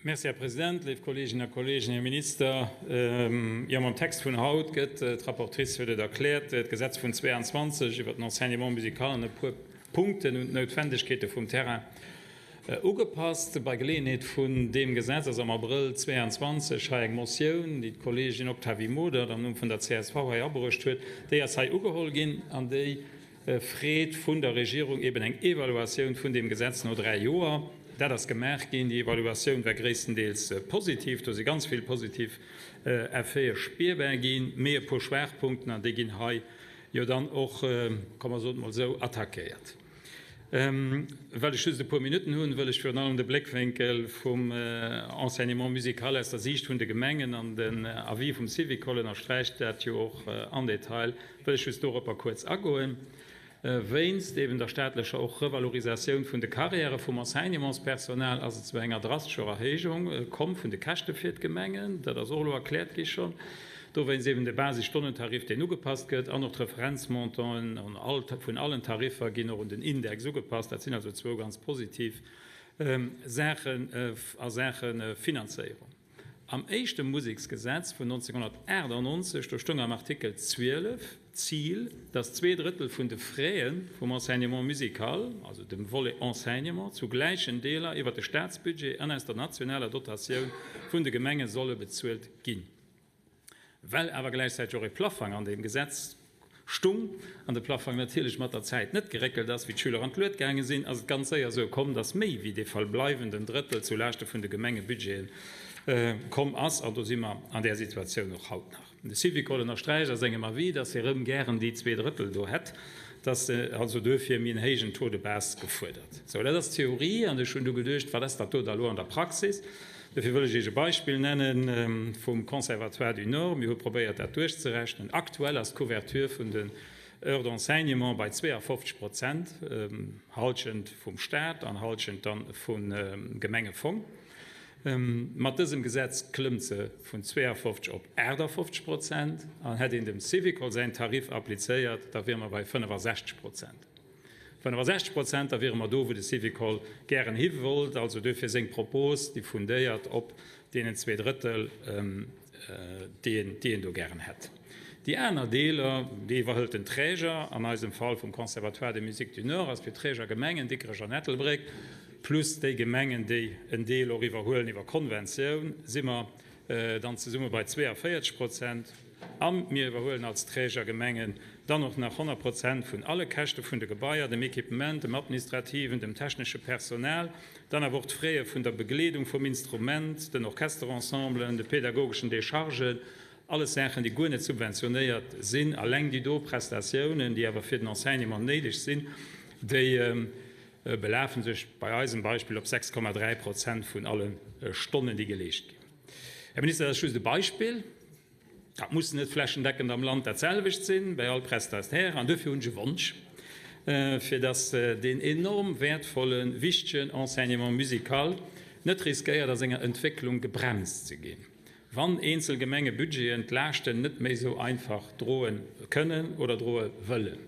Merci, Här President, léif Kolleeginnen a Kolleegen, Här Minister. Jo, mam Text vun haut gëtt, d'Rapportrice huet et erkläert, d'Gesetz vun 22 iwwert den Enseignement musical an e puer Punkten un d'Noutwendegkeete vum Terrain ugepasst. Bei Geleeënheet vun deem Gesetz ass am Abrëll 22 hei eng Motioun, déi d'Kolleegin Octavie Modert am Numm vun der csv hei abruecht huet, déi ass hei ugeholl ginn an déi freet vun der Regierung eben eng Evaluatioun vun deem Gesetz no 3 Joer. Dat ass gemaach ginn. Déi Evaluatioun war gréisstendeels positiv. Do si ganz vill positiv Effete spierbar ginn, mee e puer Schwaachpunkten, an déi ginn hei jo dann och, komm mer soen et mol esou, attackéiert. Well ech just e puer Minutten hunn, wëll ech virun allem de Bléckwénkel vum Enseignement musical aus der Siicht vun de Gemengen an den Avis vum Syvicol ënnersträicht dat jo och am Detail, wëll ech just doropper kuerz agoen. Wéinst eben der staatlecher och Revalorisatioun vun de Carrièrë vum Enseignementspersonal ass et zu enger drastescher Erhéijung komm vun de Käschte fir d'Gemengen. Dat ass och elo erkläert gi schonn. Dowéinst eben de Basisstonnentarif, deen ugepasst gëtt, an och d'Referenzmontanten vun allen Tariffer ginn och un den Index ugepasst. Dat sinn also zwou ganz positiv Saachen a Saache Finanzéierung. Am éischte Museksgesetz vun 1998, do stoung am Artikel 12 d'Zil, dass zweedrëttel vun de Fräe vum Enseignement musical, also dem Volet Enseignement, zu gläichen Deeler iwwert de Staatsbudget an aus der nationaler Dotatioun vun de Gemenge solle bezuelt ginn. Well awer gläichzäiteg och e Plaffang an deem Gesetz stung, an de Plaffang natierlech mat der Zäit net geréckelt ass, wéi d'Schüler an d'Lued gaange sinn, ass et ganz séier esou komm, dass méi wéi dee verbleiwenden Drëttel zu Laaschte vun de Gemengebudgete komm ass. An do si mer an där Situatioun och haut nach. De Syvicol ënnersträicht a sengem Avis, dass e rëm gären déi zweedrëttel do hätt, dass also duerfir méi en héijen Taux de base gefuerdert. Sou, dat ass d'Theorie. An ech hunn du geduecht, Wat ass dat do da elo an der Praxis? Dofir wëll ech Iech e Beispill nenne vum Conservatoire du Nord. Mir hu probéiert, dat duerchzerechnen. Aktuell ass d'Couverture vun den Heures d'enseignement bei 52 Prozent, Halschent vum Stat an Halschent dann vum Gemengefong. Mat dësem Gesetz klëmmt se vun 52 op 58 Prozent. An hätt een dem Syvicol säin Tarif applizéiert, da wiere mer bei 65 Prozent. 65 Prozent, da wiere mer do, wou de Syvicol gären hi wollt. Also duerfir seng Propos, déi fundéiert op deenen zweedrëttel, déi een do gären hätt. Déi aner Deeler, déi iwwerhëlt den Träger, an eisem Fall vum Conservatoire de musique du Nord, ass fir d'Trägergemengen Dikrech an Ettelbréck, plus déi Gemengen, déi en Deel och iwwerhuelen iwwer Konventioun, si mer dann zesumme bei 42 Prozent. A mir iwwerhuelen als Trägergemengen dann och nach 100 Prozent vun alle Käschte vun de Gebaier, dem Equipement, dem administrativen, dem technesche Personal, dann awer och d'Fraie vun der Begleedung vum Instrument, den Orchesterensemblen, de pädagogeschen Déchargen, alles Saachen, déi guer net subventionéiert sinn. Alleng déi do Prestatiounen, déi awer fir den Enseignement néideg sinn, déi belafen sech bei eisem Beispill op 6,3 Prozent vun alle Stonnen, déi geleescht ginn. Här Minister, dat ass just e Beispill. Dat muss net flächendeckend am Land dat selwecht sinn, bei all Prestataire. An duerfir hunn ech e Wonsch, fir dass deen enorm wäertvollen, wichtegen Enseignement musical net riskéiert, a senger Entwécklung gebremst ze ginn, wann eenzel Gemengebudgeten d'Laaschten net méi esou einfach droe kënnen oder droe wëllen.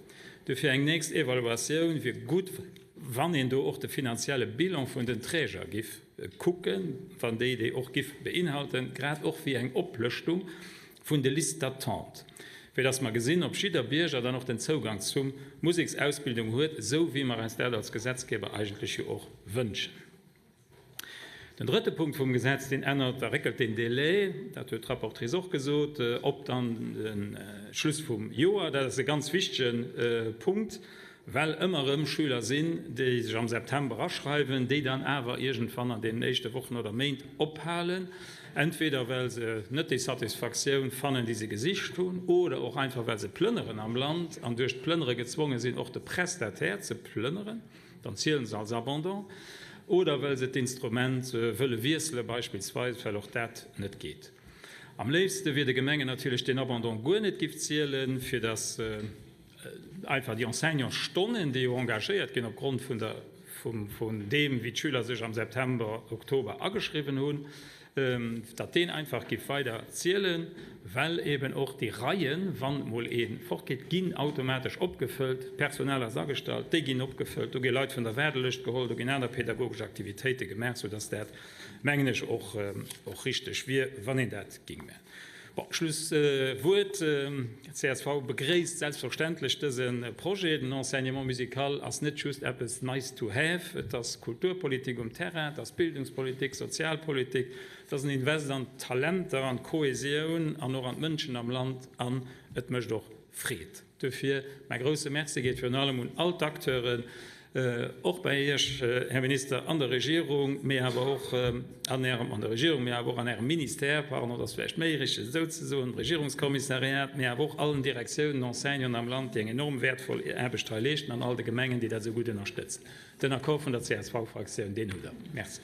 Duerfir eng nächst Evaluatioun wier gutt, wann een do och de finanzielle Bilan vun den Träger giff kucken, wann déi déi och giff beinhalten, grad och wéi eng Oplëschtung vun de Listes d'attente, fir dass mer gesinn, ob jidder Bierger dann och den Zougang zum Museksausbildung huet, esou wéi mer eis dat als Gesetzgeber eigentlech jo och wënschen. Den drëtte Punkt vum Gesetz, deen ännert a réckelt den Délai, dat huet d'Rapportrice och gesot, op dann de Schluss vum Joer. Dat ass e ganz wichtege Punkt, Well ëmmer erëm Schüler sinn, déi sech am September aschreiwen, déi dann awer iergendwann an deenen éischte Wochen oder Méint ophalen, entweder well se net déi Satisfaktioun fannen, déi se gesicht hunn, oder och einfach well se plënneren am Land an duerch d'Plënnere gezwonge sinn, och de Prestataire ze plënneren, dann ziele se als Abandon, oder well se d'Instrument wëlle wiessele beispillsweis, well och dat net geet. Am léifste wier de Gemengen natierlech deen Abandon guer net giff zielen, fir datt Einfach déi Enseignantsstonnen, déi jo engagéiert ginn opgrond vun der, vum, vun deem, wéi d'Schüler sech am September, Oktober ageschriwwen hunn. Datt deen einfach giff weider zielen, well eben och déi Reien, wann mol ee fortgeet, ginn automatesch opgefëllt, d'Personal ass agestallt, déi ginn opgefëllt, do gi Leit vun der Waardelëscht geholl, do ginn aner pedagogesch Aktivitéite gemaach, soudatt dat, mengen ech, och richteg wier, wann een dat géing maachen. Bon, Schlusswuert, D'CSV begréisst selbstverständlech dëse Projet. Den Enseignement musical ass net just eppes nice to have, et ass Kulturpolitik um Terrain, et ass Bildungspolitik, Sozialpolitik, et ass en Invest an d'Talenter, an d'Kohäsioun an och an d'Mënschen am Land an et mécht och Freed. Duerfir mäi grouse Merci geet virun allem un all d'Acteuren, och bei Iech, Här Minister, an der Regierung, mee awer och an Ärem, an der Regierung, mee awer och an Ärem Ministère, pardon, et ass vläicht méi richteg esou ze soen, dem Regierungskommissariat, mee awer och allen Direktiounen, Enseignanten am Land, déi eng enorm wäertvoll Aarbecht hei leeschten, an all de Gemengen, déi dat esou gutt ënnerstëtzen. Den Accord vun der CSV-Fraktioun, deen hutt Der. Merci.